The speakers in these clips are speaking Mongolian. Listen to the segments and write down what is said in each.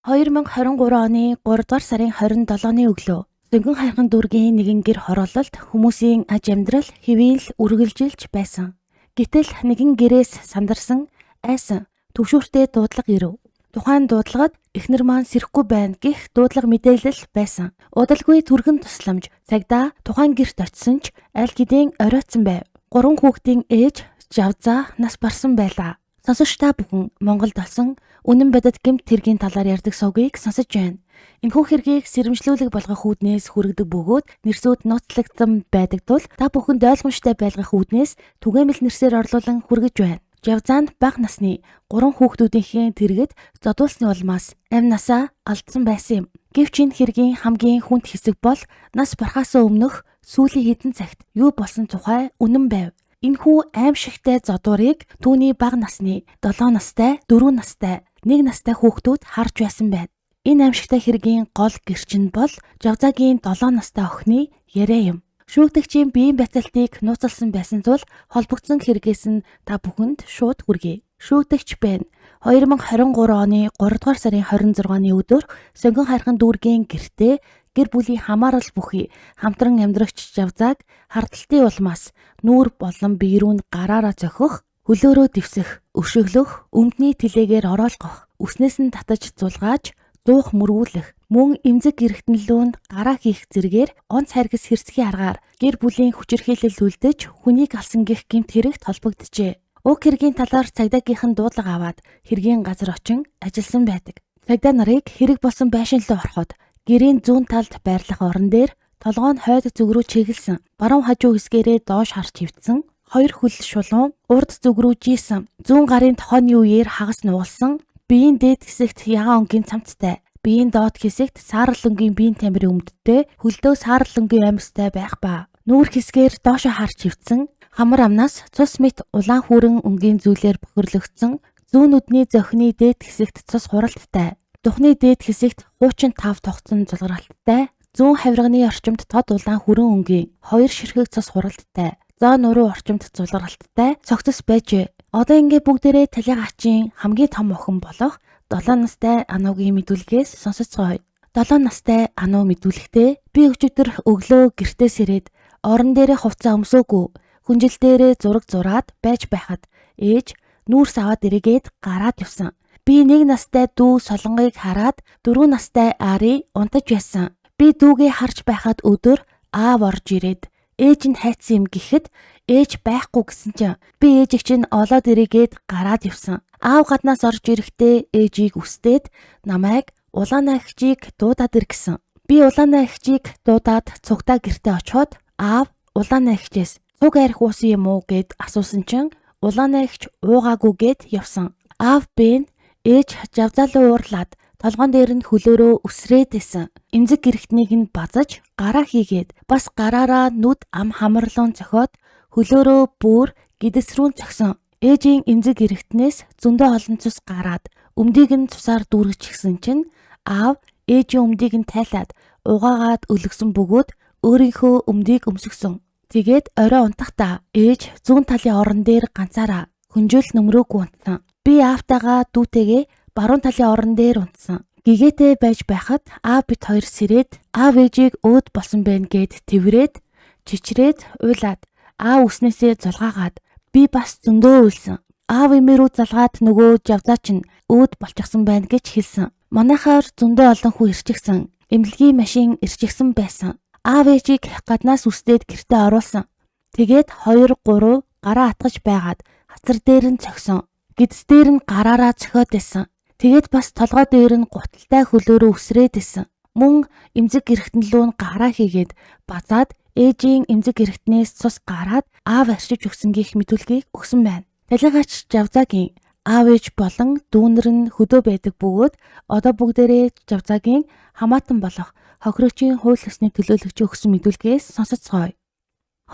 2023 оны 3 дугаар сарын 27-ны өглөө Зөнгөн хайрхан дүүргийн нэгэн гэр хороололд хүмүүсийн аж амьдрал хэвийн л үргэлжилж байсан. Гэтэл нэгэн гэрээс сандарсан, айсан, түгшүүртэй дуудлага ирэв. Тухайн дуудлагад эхнэр маань сэрэхгүй байна гэх дуудлага мэдээлэл байсан. Удалгүй түргэн тусламж цагдаа тухайн гэрт очисон ч аль хэдийн оройтсан байв. 3 хүүхдийн ээж Жавзаа нас барсан байлаа. Сонсогч та бүхэн Монголд болсон үнэн бодит гэмт хэргийн талаар ярьдаг сувгийг сонсож байна. Энэхүү хэргийг сэрэмжлүүлэг болгох үүднээс хүргэдэг бөгөөд нэрсүүд нууцлагдсан байдаг тул та бүхэнд ойлгомжтой байлгах үүднээс түгээмэл нэрсээр орлуулан хүргэж байна. Жавзаанд бага насны 3 хүүхдүүдийнхээ тэргэд зодуулсны улмаас амь насаа алдсан байсан юм. Гэвч энэ хэргийн хамгийн хүнд хэсэг бол нас барахаас өмнөх сүүлийн хэдэн цагт юу болсон тухай үнэн байв. Энэхүү аимшигтай зодуурыг түүний бага насны 7 настай, 4 настай, 1 настай хүүхдүүд харж байсан байна. Энэ аимшигтай хэргийн гол гэрчин бол Жавзаагийн 7 настай охины яриа юм. Шүүгдэгчийн биеийн байцаалтыг нууцласан байсан тул холбогдсон хэрэгээс нь та бүхэнд шууд хүргэе. Шүүгдэгч байна. 2023 оны 3 дугаар сарын 26-ны өдөр Сонгон хайрхан дүүргийн гэртээ гэр бүлийн хамаарал бүхий хамтран амьдрагч Жавзааг хардалтын улмаас нүүр болон бие рүү нь гараараа цохих, хөлөөрөө дэвсэх, өшөглөх, өмдний тэлээгээр ороолгох, үснээс нь татаж зулгааж, дуух мөргүүлэх, мөн эмзэг эргэтэн лүү нь гараа хийх зэргээр онц харгас хэрсхий аргаар гэр бүлийн хүчирхийлэл үлдэж хүнийг алсан гэх гэмт хэрэгт холбогджээ. Уг хэргийн талаар цагдаагийнхан дуудлага аваад хэргийн газар очин ажилласан байдаг. Цагдаа нарыг хэрэг болсон байшин руу ороход гэрийн зүүн талд байрлах орон дээр толгой нь хойд зүг рүү чиглэсэн, баруун хажуу хэсгээрээ доош харж хөвдсөн, хоёр хөл шулуун урд зүг рүү жийсэн, зүүн гарын тохойны үеэр хагас нугалсан, биеийн дээд хэсэгт ягаан өнгийн цамцтай, биеийн доод хэсэгт саарал өнгийн биеийн тамирын өмдтэй, хөлдөө саарал өнгийн амьстай байх ба. Нүүр хэсгээр доошо харж хөвдсөн, хамар амнаас цус мэт улаан хүүрэн өнгийн зүйлээр бохирлогдсон, зүүн нүдний зохины дээд хэсэгт цус хуралдтай, духны дээд хэсэгт хуучин тав тогтсон зулгаралттай, зүүн хавирганы орчимд тод улаан хүрэн өнгийн хоёр ширхэг цус хуралдтай, зоо нуруу орчимд зулгаралттай цогцос байжээ. Одоо ингээ бүгдээрээ талигаачийн хамгийн том охин болох 7 настай Анугийн мэдүүлгээс сонсоцгоё. 7 настай Ану мэдүүлэхдээ би өчигдөр өглөө гэртээ сэрээд орон дээрээ хувцас өмсөөгүй, хүнжил дээрээ зураг зураад байж байхад ээж нүүрс аваад эргээд гараад явсан. Би 1 настай дүү Солонгыг хараад 4 настай Ари унтаж байсан. Би дүүгээ харж байхад өдөр аав орж ирээд ээж нь хайцсан юм гэхэд ээж байхгүй гэсэн чинь би ээжийг чинь олоод эргээд гараад явсан. Аав гаднаас орж ирэхдээ ээжийг үстээд намайг Улаана эгчийг дуудаад ир гэсэн. Би Улаана эгчийг дуудаад цугтаа гэртээ очиход аав Улаана эгчээс цуг арх уусан юм уу гэд асуусан чинь Улаана эгч уугаагүй гэд явсан. Аав бэ ээж Жавзаалуу уурлаад толгоон дээр нь хөлөөрөө үсрээд исэн. Эмзэг гэрхтнийг нь базаж гараа хийгээд бас гараараа нүд ам хамарлуун цохиод хөлөөрөө бүр гэдэс рүү цохисон. Ээжийн эмзэг эргэтнээс зөндөө олон цус гараад өмдийг нь цусаар дүүргэчихсэн чинь аав ээжийн өмдийг нь тайлаад угаагаад өлгсөн бөгөөд өөрийнхөө өмдийг өмсгсөн. Тэгээд орой унтахдаа ээж зүүн талын орон дээр ганцаараа хөнжөөл нөмрөөгүй унтсан. Би аавтайгаа дүүтэйгээ баруун талын орон дээр унтсан. Гэгээтэй байж байхад аав бит хоёр сэрээд аав ээжийг өөд болсон байна гэд тэврээд чичрээд уйлаад аав үснээсээ зулгаагаад би бас зөндөө уйлсан. Аав эмээ рүү залгаад нөгөө Жавзаа чинь өөд болчихсон байна гэж хэлсэн. Манайхаар зөндөө олон хүн ирчихсэн. Эмнэлгийн машин ирчихсэн байсан. Аав ээжийг гаднаас үсдээд гэртээ оруулсан. Тэгээд 2 3 гараа атгаж байгаад хацар дээр нь цогсон. Гэдэс дээр нь гараараа цохиод байсан. Тэгээд бас толгой дээр нь гуталтай хөлөөрөө үсрээд исэн. Мөн эмзэг эргэтэн лүү нь гараа хийгээд базаад ээжийн эмзэг эргэтнээс цус гараад аав арчиж өгсөн гэх мэдүүлгийг өгсөн байна. Талигаач Жавзаагийн аав ээж болон дүүнер нь хөдөө байдаг бөгөөд одоо бүгдээрээ Жавзаагийн хамаатан болох хохирогчийн хууль ёсны төлөөлөгч өгсөн мэдүүлгээс сонсоцгоё.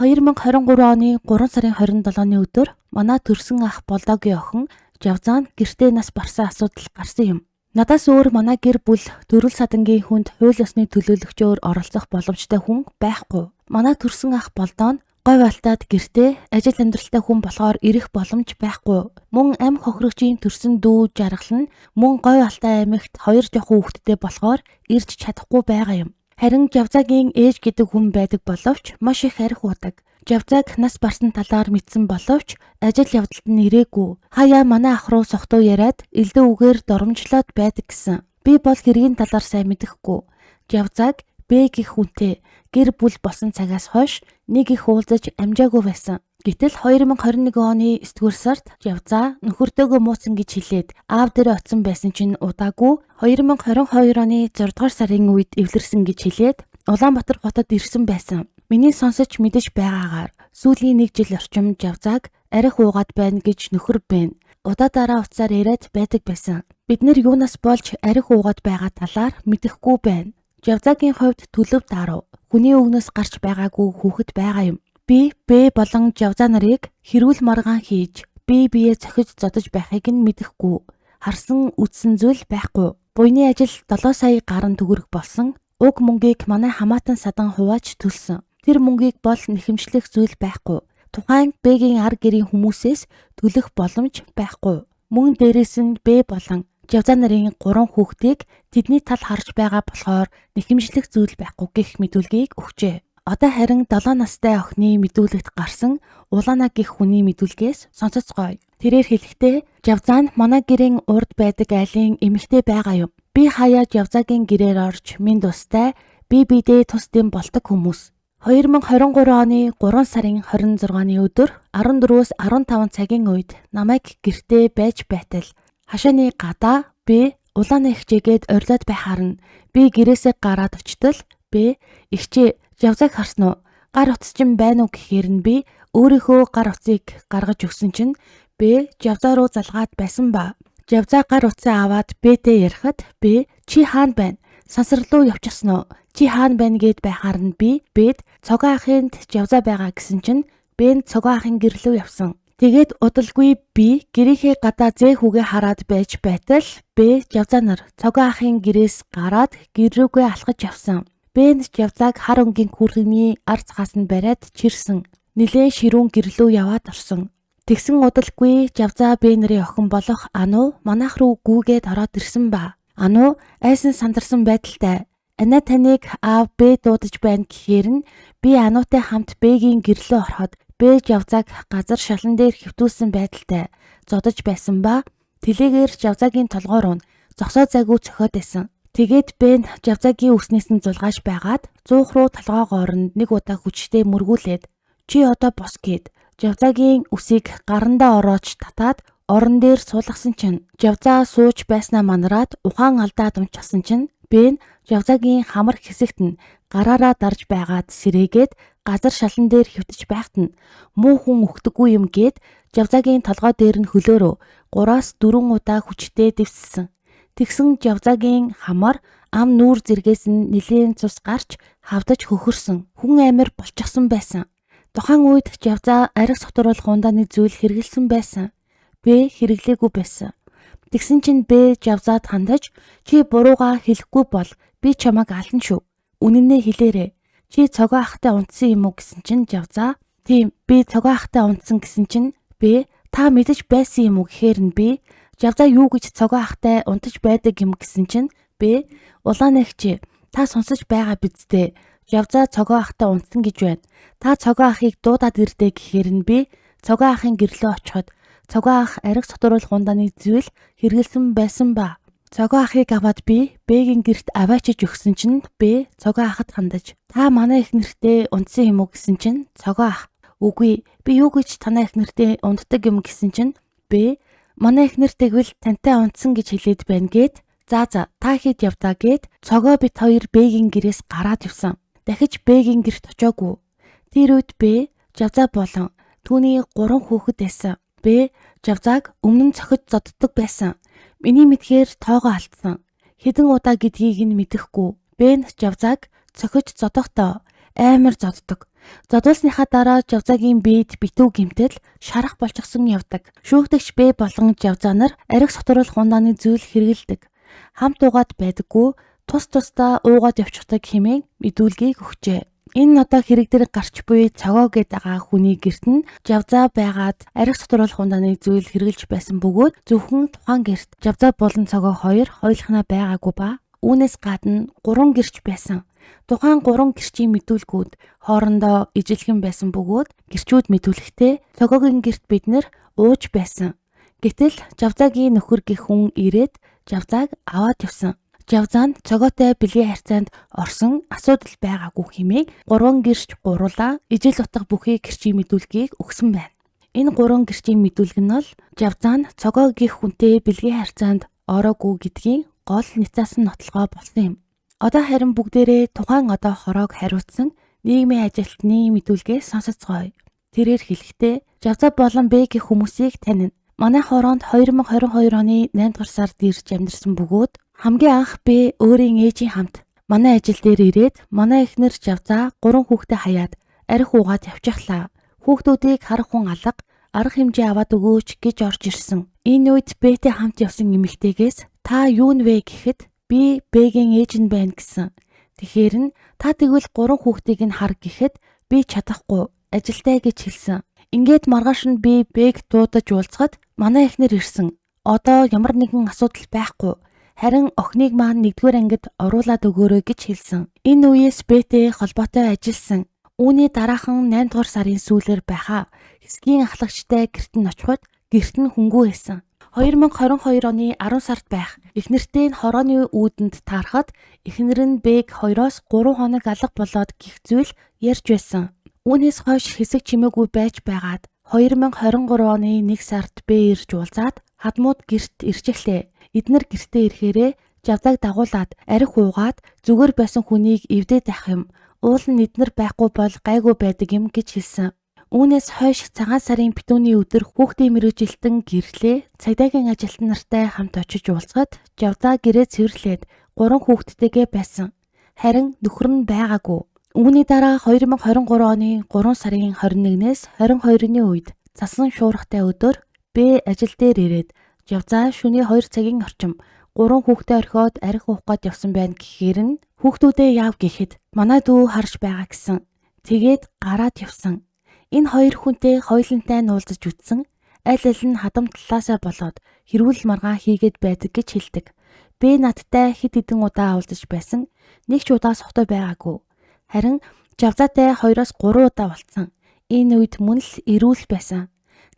2023 оны 3 сарын 27-ны өдөр манай төрсөн ах Болдогийн охин Жавзаанд гэртээ нас барсан асуудал гарсан юм. Надаас өөр манай гэр бүл төрөл садангийн хүнд хууль ёсны төлөөлөгчөөр оролцох боломжтой хүн байхгүй. Манай төрсөн ах Болдоо нь Говь алтаад гэртээ ажил амьдралтай хүн болохоор ирэх боломж байхгүй. Мөн ам хохирогчийн төрсөн дүү Жаргал нь мөн Говь Алтай аймагт 2 жоохон хүүхэдтэй болохоор ирж чадахгүй байгаа юм. Харин Жавзаагийн ээж гэдэг хүн байдаг боловч маш их арх уудаг. Жавзааг нас барсан талаар мэдсэн боловч ажил явдалд нь ирээгүй. Хаяа манай ах руу согтуу яриад элдв үгээр доромжлоод байдаг гэсэн. Би бол хэргийн талаар сайн мэдэхгүй. Жавзааг Б гэх хүнтэй гэр бүл болсон цагаас хойш нэг их уулзаж амжаагүй байсан. Гэтэл 2021 оны 9-р сард Жавзаа нөхөртөөгөө мууцсан гэж хэлээд аав дээрээ очсон байсан чинь удаагүй 2022 оны 6-р сарын үед эвлэрсэн гэж хэлээд Улаанбаатар хотод ирсэн байсан. Миний сонсож мэдэж байгаагаар сүүлийн 1 жил орчим Жавзааг арх уугаад байна гэж нөхөр байна. Удаа дараа утсаар яриад байдаг байсан. Бид нэр юунаас болж арх уугаад байгаа талаар мэдэхгүй байна. Жавзаагийн хувьд төлөв даруй хүний өгнөөс гарч байгаагүй хүүхэд байгаа юм. Би Б болон Жавзаа нарыг хэрүүл маргаан хийж бие биеэ цохиж зодож байхыг нь мэдэхгүй. Харсан үтсэн зүйл байхгүй. Буйны ажил 7 сая гарan төгрөг болсон. Уг мөнгийг манай хамаатан садан хувааж төлсөн. Тэр мөнгийг бол нэхэмжлэх зүйл байхгүй. Тухайн Б-гийн ар гэрийн хүмүүсээс төлөх боломж байхгүй. Мөн дээрээс нь Б болон Жавзаа нарын 3 хүүхдийг тэдний тал харж байгаа болохоор нэхэмжлэх зүйл байхгүй гэх мэдүүлгийг өгчээ. Одоо харин 7 настай охины мэдүүлэгт гарсан Улаана гэх хүний мэдүүлгээс сонсоцгоё. Тэрээр хэлэхдээ Жавзаа нь манай гэрийн урд байдаг айлын эмэгтэй байгаа юм. Би хаяа Жавзаагийн гэрээр орж минь тустай би бидээ тус дэм болдог хүмүүс. 2023 оны 3 сарын 26-ны өдөр 14-өөс 15 цагийн үед намайг гэртээ байж байтал хашааны гадаа би Улаана эгчээгээд орилоод байхаар нь би гэрээсээ гараад очтол би эгчээ Жавзааг харсан уу? Гар утас чинь байна уу гэхээр нь би өөрийнхөө гар утсыг гаргаж өгсөн чинь би Жавзаа руу залгаад байсан ба. Жавзаа гар утсаа аваад Б-тэй ярихад би чи хаана байна? Сансар руу явчихсан уу? Чи хаана байна гэд байхаар нь би Б-д Цогоо ахынд Жавзаа байгаа гэсэн чинь Б нь Цогоо ахын гэр лүү явсан. Тэгээд удалгүй би гэрийнхээ гадаа зээ хүүгээ хараад байж байтал Б Жавзаа нар Цогоо ахын гэрээс гараад гэр рүүгээ алхаж явсан. Б нь Жавзааг хар өнгийн күрхний ар цагаас нь бариад чирсэн. Нилээн ширүүн гэр лүү яваад орсон. Тэгсэн удалгүй Жавзаа Б нарын охин болох Ану манайх руу гүүгээд ороод ирсэн ба. Ану айсан сандарсан байдалтай Анаа таныг аав Б дуудаж байна гэхээр нь би Анутай хамт Б-гийн гэр лүү ороход Б Жавзааг газар шалан дээр хэвтүүлсэн байдалтай зодож байсан ба тэлээгээр Жавзаагийн толгой руу зогсоо зайгүй цохиод байсан. Тэгээд Б нь Жавзаагийн үснээс нь зулгааж байгаад 100 руу толгоогоор нь нэг удаа хүчтэй мөргүүлээд чи одоо бос гэд Жавзаагийн үсийг гарандаа орооч татаад орон дээр суулгасан чинь Жавзаа сууж байснаа манраад ухаан алдаад унчихсан чинь Б нь Жавзаагийн хамар хэсэгт нь гараараа дарж байгаад сэрээгээд газар шалан дээр хэвтэж байхад нь муу хүн өгдөггүй юм гээд Жавзаагийн толгой дээр нь хөлөөрөө 3-4 удаа хүчтэй дэвсэлсэн. Тэгсэн Жавзаагийн хамар ам нүүр зэргээс нь нилээн цус гарч хавдаж хөхөрсөн. Хүн амир болчихсон байсан. Тухайн үед Жавзаа арх сотруулах ундааны зүйл хэрэглэсэн байсан. Б хэрэглээгүй байсан. Тэгсэн чинь Б Жавзаад хандаж чи буруугаа хэлэхгүй бол би чамайг ална шүү. Үнэнээ хэлээрэй. Чи Цогоо ахтай унтсан юм уу гэсэн чинь Жавзаа тийм би Цогоо ахтай унтсан гэсэн чинь Б та мэдэж байсан юм уу гэхээр нь би Жавзаа юу гэж Цогоо ахтай унтаж байдаг юм гэсэн чинь Б Улаана эгч та сонсож байгаа биз дээ. Жавзаа Цогоо ахтай унтсан гэж байна. Та Цогоо ахыг дуудаад ирдэ гэхээр нь би Цогоо ахын гэрлөө очиход Цогоо ах арх сотруулах ундааны зүйл хэрэглэсэн байсан ба. Цогоо ахыг аваад би Б-гийн гэрт аваачиж өгсөн чинь Б Цогоо ахад хандаж та манай эхнэртэй унтсан юм уу гэсэн чинь Цогоо ах үгүй би юу гэж танай эхнэртэй унтдаг юм гэсэн чинь Б манай эхнэр тэгвэл тантай унтсан гэж хэлээд байна гэд за та хэд явдаа гэд Цогоо бит хоёр Б-гийн гэрээс гараад явсан. Дахиж Б-гийн гэрт очоогүй. Тэр үед Б Жавзаа болон түүний 3 хүүхэд байсан. Б Жавзааг өмнө нь цохиж зодддог байсан. Миний мэдхээр тоогоо алдсан. Хэдэн удаа гэдгийг нь мэдэхгүй. Б нь Жавзааг цохиж зодохдоо амар зоддог. Зодуулсныхаа дараа Жавзаагийн биед битүү гэмтэл шарах болчихсон явдаг. Шүүгдэгч Б болон Жавзаа нар арх сотруулах ундааны зүйл хэрэглэдэг. Хамт уугаад байдаггүй, тус тусдаа уугаад явчихдаг хэмээн мэдүүлгийг өгчээ. Энэ одоо хэрэг дээр гарч буй Цогоо гээд байгаа хүний гэрт нь Жавзаа байгаад арх сотруулах ундааны зүйл хэрэглэж байсан бөгөөд зөвхөн тухайн гэрт Жавзаа болон Цогоо хоёр хоёулахнаа байгаагүй ба үүнээс гадна 3 гэрч байсан. Тухайн 3 гэрчийн мэдүүлгүүд хоорондоо ижилхэн байсан бөгөөд гэрчүүд мэдүүлэхдээ Цогоогийн гэрт бид нэр ууж байсан. Гэтэл Жавзаагийн нөхөр гэх хүн ирээд Жавзааг аваад явсан. Жавзаа нь Цогоотой бэлгийн харьцаанд орсон асуудал байгаагүй хэмээн 3 гэрч гурлаа ижил утга бүхий гэрчийн мэдүүлгийг өгсөн байна. Энэ 3 гэрчийн мэдүүлэг нь бол Жавзаа нь Цогоо гэх хүнтэй бэлгийн харьцаанд ороогүй гэдгийн гол няцаасан нотлогоо болсон юм. Одоо харин бүгдээрээ тухайн одоо хороог хариуцсан нийгмийн ажилтны мэдүүлгээ сонсоцгоё. Тэрээр хэлэхдээ Жавзаа болон Б гэх хүмүүсийг танина. Манай хороонд 2022 оны 8 дугаар сард ирж амьдарсан бөгөөд хамгийн анх би өөрийн ээжийн хамт манай ажил дээр ирээд манай эхнэр Жавзаа 3 хүүхдээ хаяад арх уугаад явчихлаа. Хүүхдүүдийг харах хүн алга, арга хэмжээ аваад өгөөч гэж орж ирсэн. Энэ үед Б-тэй хамт явсан эмэгтэйгээс та юу нь вэ гэхэд би Б-гийн ээж нь байна гэсэн. Тэгэхээр нь та тэгвэл 3 хүүхдийг нь хар гэхэд би чадахгүй, ажилтай гэж хэлсэн. Ингээд маргааш нь би Б-г дуудаж уулзахад манай эхнэр ирсэн. Одоо ямар нэгэн асуудал байхгүй. Харин охиныг маань 1-р ангид оруулаад өгөөрэй гэж хэлсэн. Энэ үеэс Б-тэй холбоотой ажилласан. Үүний дараахан 8 дугаар сарын сүүлээр байхаа. Хэсгийн ахлагчтай гэрт нь очиход гэрт нь хүнгүй байсан. 2022 оны 10 сард байх. Эхнэртэй нь хорооны үүдэнд таарахад эхнэр нь Б-г 2-оос 3 хоног алга болоод гих зүйл ярьж байсан. Үүнээс хойш хэсэг чимээгүй байж байгаад 2023 оны 1 сард Б ирж уулзаад хадмууд гэрт ирчихлээ. Эднэр гэртээ ирэхээрээ Жавзааг дагуулад арх уугаад зүгээр байсан хүнийг эвдээд авах юм. Уул нь эднэр байхгүй бол гайгүй байдаг юм гэж хэлсэн. Үүнээс хойш цагаан сарын битүүний өдөр хүүхдийн мэргэжилтэн гэрлээ цагдаагийн ажилтан нартай хамт очиж уулзахад Жавзаа гэрээ цэвэрлээд 3 хүүхэдтэйгээ байсан. Харин нөхөр нь байгаагүй. Үүний дараа 2023 оны 3 сарын 21-ээс 22-ны үед цасан шуургатай өдөр Б ажил дээр ирээд Жавзаа шөнийн 2 цагийн орчим 3 хүүхдээ орхиод арх уух гээд явсан байна гэхээр нь хүүхдүүдээ яав гэхэд манай дүү харж байгаа гэсэн. Тэгээд гараад явсан. Энэ хоёр хүнтэй хоёулантай нь уулзаж үтсэн. Аль аль нь хадам талаасаа болоод хэрүүл маргаан хийгээд байдаг гэж хэлдэг. Б надтай хэд хэдэн удаа уулзаж байсан. Нэг ч удаа сохтой байгаагүй. Харин Жавзаатай 2-оос 3 удаа болцсон. Энэ үед мөн л эрүүл байсан.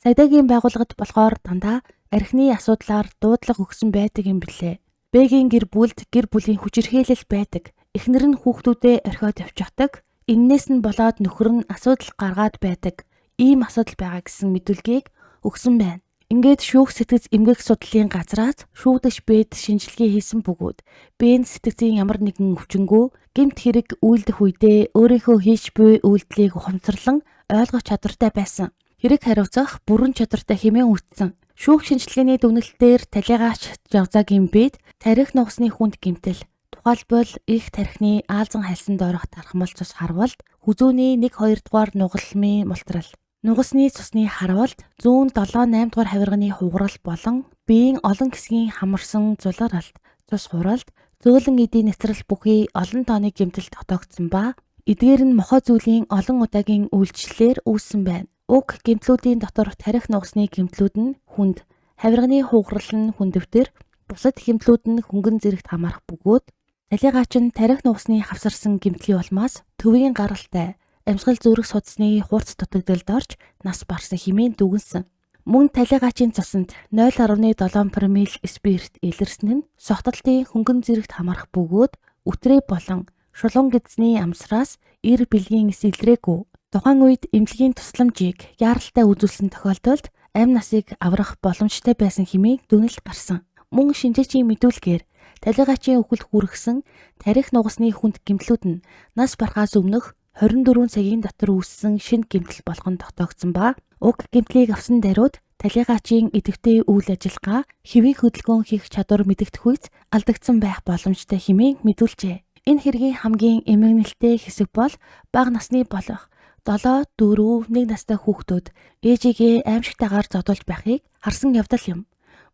Цагдаагийн байгууллагад болохоор дандаа архины асуудлаар дуудлага өгсөн байдаг юм билээ. Б-гийн гэр бүлд гэр бүлийн хүчирхийлэл байдаг. Эхнэр нь хүүхдүүдээ орхиод явчихдаг. Эннээс нь болоод нөхөр нь асуудал гаргаад байдаг. Ийм асуудал байгаа гэсэн мэдүүлгийг өгсөн байна. Ингээд шүүх сэтгэц эмгэг судлалын газраас шүүгдэгч Б-д шинжилгээ хийсэн бөгөөд Б-н сэтгцийн ямар нэгэн өвчнгүй гэмт хэрэг үйлдэх үедээ өөрийнхөө хийж буй үйлдэлийг ухамсарлан ойлгох чадвартай байсан. Хэрэг хариуцах бүрэн чадвартай хэмээн үздсэн. Шүүх шинжилгээний дүгнэлтээр талигаач Жавзаагийн Б-д тархи нугасны хүнд гэмтэл, тухайлбал их тархины аалзан хальсанд орох тархмал цус харвалт, хүзүүний 1 2 дугаар нугалмын мултрал, нугасны цусны харвалт, зүүн 7 8 дугаар хавирганы хугарал болон биеийн олон хэсгийн хамарсан зулгаралт, цус хуралт, зөөлөн эдийн няцрал бүхий олон тооны гэмтэл тогтоогдсон ба эдгээр нь мохой зүйлийн олон удаагийн үйлчлэлээр үүссэн байна. Уг гэмтлүүдийн дотор тархи нугасны гэмтлүүд нь хүнд, хавирганы хугарал нь хүндөвтөр, бусад гэмтлүүд нь хөнгөн зэрэгт хамаарах бөгөөд талигаач нь тархи нугасны хавсарсан гэмтлийн улмаас төвийн гаралтай амьсгал зүрх судасны хурц дутагдалд орж нас барсан хэмээн дүгнсэн. Мөн талигаачийн цуснд 0.7 промил спирт илэрсэн нь согтолтын хөнгөн зэрэгт хамаарах бөгөөд үтрээ болон шулуун гэдсний амсраас эр бэлгийн эс илрээгүй. Тухайн үед эмнэлгийн тусламжийг яаралтай үзүүлсэн тохиолдолд амь насыг аврах боломжтой байсан хэмээн дүгнэлт гарсан. Мөн шинжээчийн мэдүүлгээр талигаачийн үхэлд хүргэсэн тархи нугасны хүнд гэмтлүүд нь нас барахаас өмнөх 24 цагийн дотор үүссэн шинэ гэмтэл болох нь тогтоогдсон ба уг гэмтлийг авсан даруйд талигаачийн идэвхтэй үйл ажиллагаа хэвийн хөдөлгөөн хийх чадвар мэдэгдэхүйц алдагдсан байх боломжтой хэмээн мэдүүлжээ. Энэ хэргийн хамгийн эмгэнэлтэй хэсэг бол бага насны болох 7, 4, 1 настай хүүхдүүд ээжигээ аимшигтайгаар зодуулж байхыг харсан явдал юм.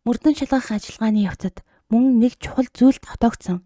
Мөрдөн шалгах ажиллагааны явцад мөн нэг чухал зүйл тогтоогдсон.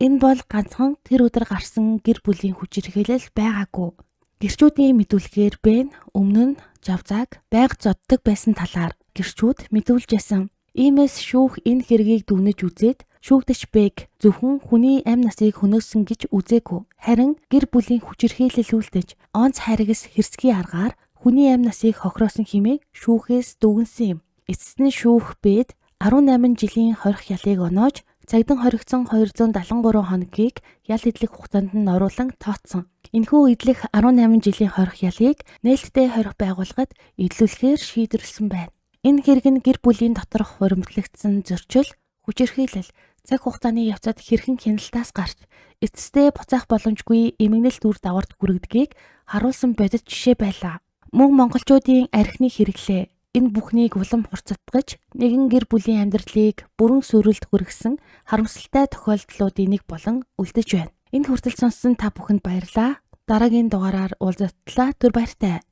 Энэ бол ганцхан тэр өдөр гарсан гэр бүлийн хүчирхийлэл байгаагүй. Гэрчүүдийн мэдүүлгээр Бен өмнө нь Жавзааг байнга зоддог байсан талаар гэрчүүд мэдүүлж байсан. Иймээс шүүх энэ хэргийг дүгнэж үзээд шүүгдэгч Бэг зөвхөн хүний амь насыг хөнөөсөн гэж үзээгүй. Харин гэр бүлийн хүчирхийлэл үлдэж онц хайргас хэрсгий аргаар хүний амь насыг хохироосон хэмээн шүүхээс дүгнсэн юм. Эцэст нь шүүх Бэд 18 жилийн хорих ялыг оноож цагдан хоригдсон 273 хоногийг ял эдлэх хугацаанд нь оруулан тооцсон. Энэхүү эдлэх 18 жилийн хорих ялыг нээлттэй хорих байгууллагад эдлүүлэхээр шийдвэрлэсэн байна. Энэ хэрэг нь гэр бүлийн доторх хуримтлагдсан зөрчил, хүчирхийлэл, цаг хугацааны явцад хэрхэн хяналтаас гарч эцэстээ буцаах боломжгүй эмгэнэлт үр дагаварт хүргэдгийг харуулсан бодит жишээ байлаа. Мөн монголчуудын архины хэрэглээ энэ бүхнийг улам хурцтгаж нэгэн гэр бүлийн амьдралыг бүрэн сүрэлд хүргэсэн харамсалтай тохиолдлуудын нэг болон үлдэж байна. Энэ хүртэл сонссон та бүхэнд баярлалаа. Дараагийн дугаараар уулзтлаа. Түр баяртай.